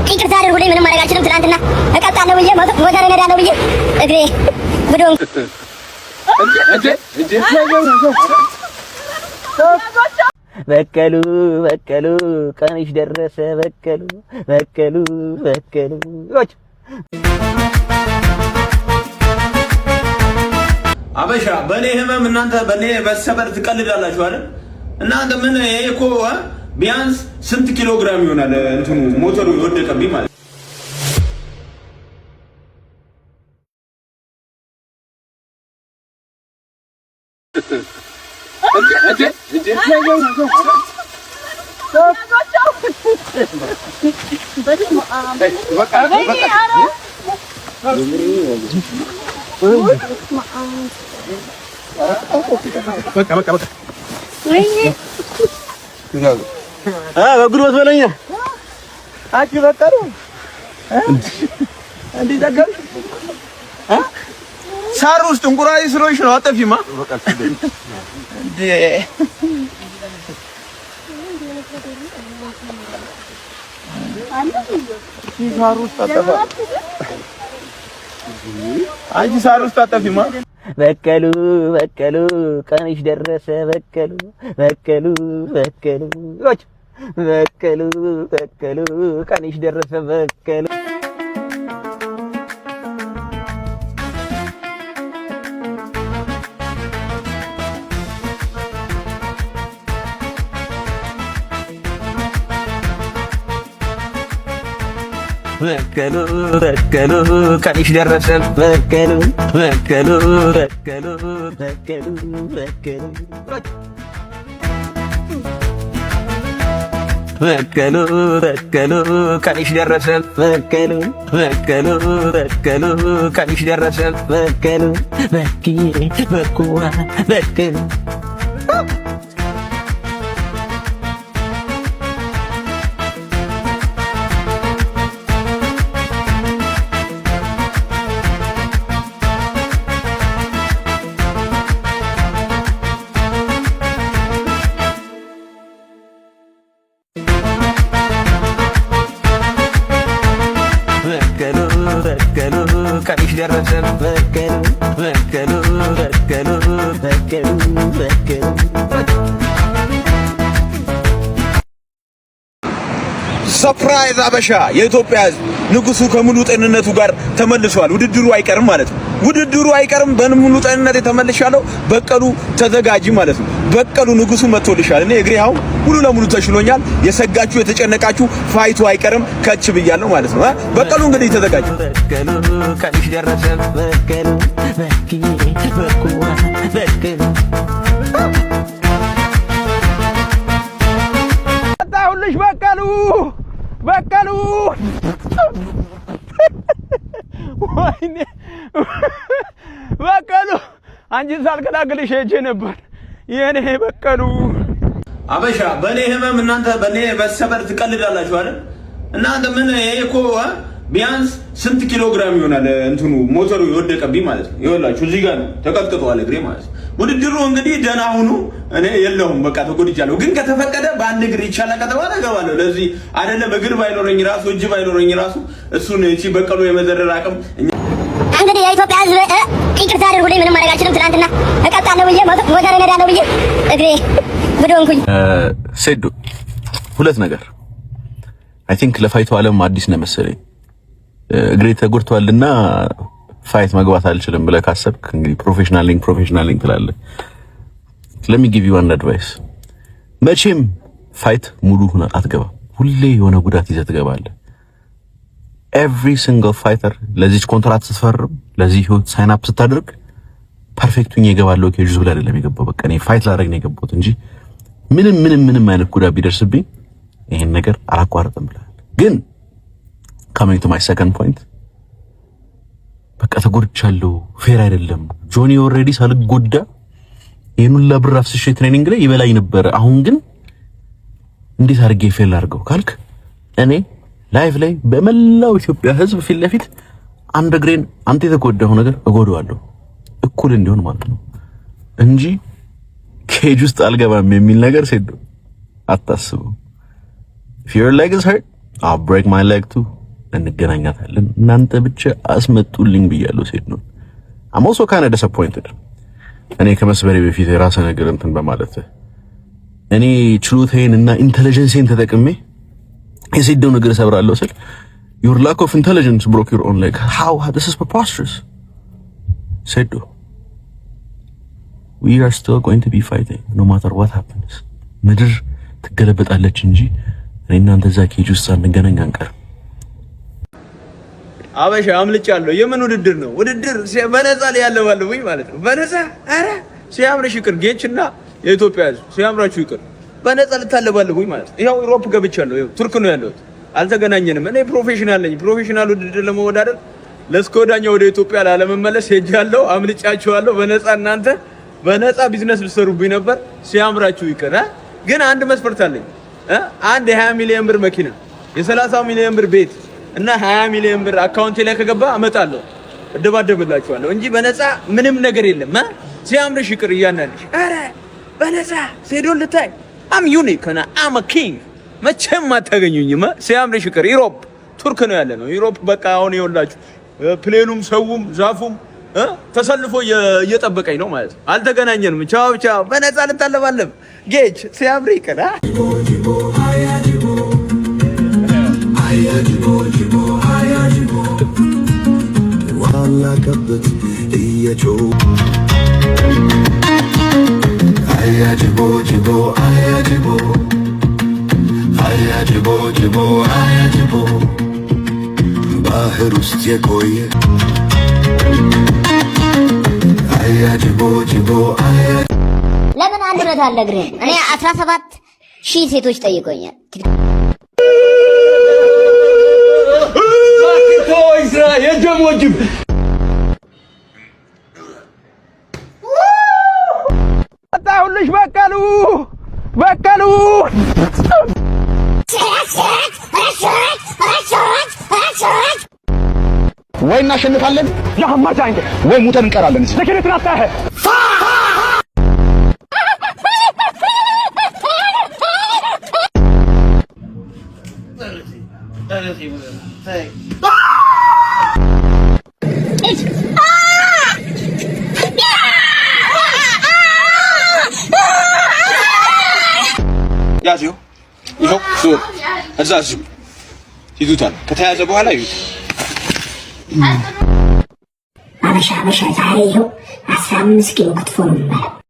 ይቅርታ አድርጉልኝ። ምንም ማድረግ አልችልም። ትናንትና እቀጣለሁ ብዬ ሞተር እነዳለሁ ብዬ እግሬ ጉዶን። በቀሉ በቀሉ ቀንሽ ደረሰ፣ በቀሉ በቀሉ በቀሉ። አበሻ፣ በእኔ ህመም እናንተ በእኔ በሰበር ትቀልዳላችሁ አይደል? እናንተ ምን፣ ይሄ እኮ ቢያንስ ስንት ኪሎ ግራም ይሆናል እንትኑ ሞተሩ የወደቀብኝ ማለት። በቃ በቃ በቃ። በጉልበት በለኛ፣ አንቺ በቀሉ እንዴ ዘገብሽ? ሳር ውስጥ እንቁራሪ ስለሆንሽ ነው። አጠፊማ እንዴ? ሳር ውስጥ አጠፋ። አንቺ ሳር ውስጥ አጠፊማ። በቀሉ በቀሉ ቀንሽ ደረሰ፣ በቀሉ በቀሉ በቀሉ በቀሉ በቀሉ ቀንሽ ደረሰ በቀሉ። በቀሉ በቀሉ ቀንሽ ደረሰ፣ በቀሉ በቀሉ በቀሉ በቀሉ በቀሉ በቀሉ በቀሉ ቀንሽ ደረሰ፣ በቀሉ በቀሉ በቀሉ ቀንሽ ደረሰ፣ በቀሉ በክዬ በኩዋ በቀሉ። በቀሉ በቀሉ ቀንሽ ደረሰ፣ በቀሉ በቀሉ በቀሉ በቀሉ በቀሉ። Surprise አበሻ! የኢትዮጵያ ሕዝብ፣ ንጉሱ ከሙሉ ጤንነቱ ጋር ተመልሷል። ውድድሩ አይቀርም ማለት ነው። ውድድሩ አይቀርም። በሙሉ ጤንነት ተመልሻለሁ። በቀሉ ተዘጋጂ ማለት ነው። በቀሉ፣ ንጉሱ መጥቶልሻል። እኔ እግሬ አሁን ሙሉ ለሙሉ ተሽሎኛል። የሰጋችሁ፣ የተጨነቃችሁ fight ኡ አይቀርም፣ ከች ብያለሁ ማለት ነው። በቀሉ እንግዲህ ተዘጋጅ። በቀሉ ቀንሽ ደረሰ፣ በቀሉ በክዬ በኩዋ በቀሉ። መጣሁልሽ በቀሉ በቀሉ፣ ወይኔ በቀሉ፣ አንቺን ሳልገላግልሽ ሄጄ ነበር የኔ በቀሉ። አበሻ፣ በእኔ ህመም እናንተ በእኔ በሰበር ትቀልዳላችሁ አይደል? እናንተ ምን፣ ይሄ እኮ ቢያንስ ስንት ኪሎ ግራም ይሆናል እንትኑ ሞተሩ የወደቀብኝ ማለት ነው። ይኸውላችሁ እዚህ ጋር ነው ተቀጥቅጧል እግሬ ማለት ነው። ውድድሩ እንግዲህ ደህና ሁኑ። እኔ የለሁም፣ በቃ ተጎድቻለሁ። ግን ከተፈቀደ በአንድ እግር ይቻላል ከተባለ እገባለሁ። ለዚህ አይደለም እግር ባይኖረኝ ራሱ፣ እጅ ባይኖረኝ ራሱ እሱን እቺ በቀሉ የመዘረር አቅም እንግዲህ የኢትዮጵያ ሕዝብ ይቅርታ አድርጉልኝ። ምንም ማድረግ አልችልም። ትናንትና እቀጣለሁ ብዬ ሞተር እነዳለሁ ብዬ እግሬ ጉድ ሆንኩኝ። ሴዶ፣ ሁለት ነገር፣ I think ለ fight ኡ ዓለም አዲስ ነው መሰለኝ። እግሬ ተጎድቷልና fight መግባት አልችልም ብለህ ካሰብክ እንግዲህ professional ነኝ professional ነኝ ትላለህ። Let me give you one advice። መቼም fight ሙሉ ሆነህ አትገባም። ሁሌ የሆነ ጉዳት ይዘህ ትገባለህ። Every single fighter ለዚች ኮንትራት ስትፈርም፣ ለዚህ ህይወት sign up ስታደርግ perfect ሁኜ እገባለሁ cage ብለህ አይደለም የገባው። በቃ እኔ fight ላደርግ ነው የገባሁት እንጂ ምንም ምንም ምንም አይነት ጉዳት ቢደርስብኝ ይሄን ነገር አላቋርጥም ብለሃል። ግን coming to my second point፣ በቃ ተጎድቻለሁ፣ fair አይደለም። ጆኒ already ሳልጎዳ ይሄን ሁላ ብር አፍስሼ training ላይ ይበላኝ ነበረ። አሁን ግን እንዴት አድርጌ fair ላድርገው ካልክ እኔ live ላይ በመላው ኢትዮጵያ ሕዝብ ፊት ለፊት አንድ እግሬን አንተ የተጎዳው ነገር እጎዳዋለሁ፣ እኩል እንዲሆን ማለት ነው እንጂ cage ውስጥ አልገባም የሚል ነገር ሴዶ አታስበው። If your leg is hurt I'll break my leg too። እንገናኛታለን። እናንተ ብቻ አስመጡልኝ ብያለሁ። ሴት ነው። I'm also kind of disappointed። እኔ ከመስበሬ በፊት የራሰ ነገር እንትን በማለት እኔ ችሎታዬን እና intelligence ኤን ተጠቅሜ የሴዶን እግር እሰብራለሁ ስል your lack of intelligence broke your own leg. How? This is preposterous. ሴዶ, we are still going to be fighting no matter what happens። ምድር ትገለበጣለች እንጂ እኔ እናንተ እዛ cage ውስጥ ሳንገናኝ አንቀርም። አበሻ አምልጫለሁ። የምን ውድድር ነው? ውድድር በነፃ ላይ ያለባለቡኝ ማለት ነው። በነፃ። ኧረ ሲያምርሽ ይቅር ጌችና የኢትዮጵያ ሕዝብ ሲያምራችሁ ይቅር። በነፃ ልታለባለቡኝ ማለት ነው። ይኸው Europe ገብቻለሁ። ይኸው ቱርክ ነው ያለሁት። አልተገናኘንም። እኔ professional ነኝ። Professional ውድድር ለመወዳደር ለእስከ ወዲያኛው ወደ ኢትዮጵያ ላለመመለስ ሄጃለሁ። አምልጫችኋለሁ። በነፃ እናንተ በነፃ ቢዝነስ ልትሰሩብኝ ነበር። ሲያምራችሁ ይቅር። ግን አንድ መስፈርት አለኝ። አንድ የ20 ሚሊዮን ብር መኪና፣ የ30 ሚሊዮን ብር ቤት እና 20 ሚሊዮን ብር አካውንቴ ላይ ከገባ እመጣለሁ፣ እደባደብላችኋለሁ እንጂ በነፃ ምንም ነገር የለም። ሲያምርሽ ይቅር እያንዳንድሽ። ኧረ በነፃ ሴዶን ልታይ። I'm unique እና I'm king፣ መቼም አታገኙኝም። ሲያምርሽ ይቅር። Europe ቱርክ ነው ያለ ነው። Europe በቃ አሁን ይኸውላችሁ plane ኑም ሰውም ዛፉም ተሰልፎ እየጠበቀኝ ነው ማለት ነው። አልተገናኘንም። ቻው ቻው። በነፃ ልታለባለብ ጌች ሲያምር ይቅር። አላከበት እየጮህ አያጅቦ ጅቦ አያጅቦ አያጅቦ ጅቦ አያጅቦ ባህር ውስጥ የቆየ አያጅቦ ጅቦ አያ ለምን አንድ እውነት አልነግርህም? እኔ 17,000 ሴቶች ጠይቆኛል። መጣሁልሽ በቀሉ በቀሉ። ወይ እናሸንፋለን ወይ ሙተን እንቀራለን። ያዝ ይኸው ይኸው ዞር እዛ እዚሁ ይዙታል። ከተያዘ በኋላ ይዩት። አበሻ አበሻ ዛሬ ይኸው 15 ኪሎ ክትፎ ነው የምበላው።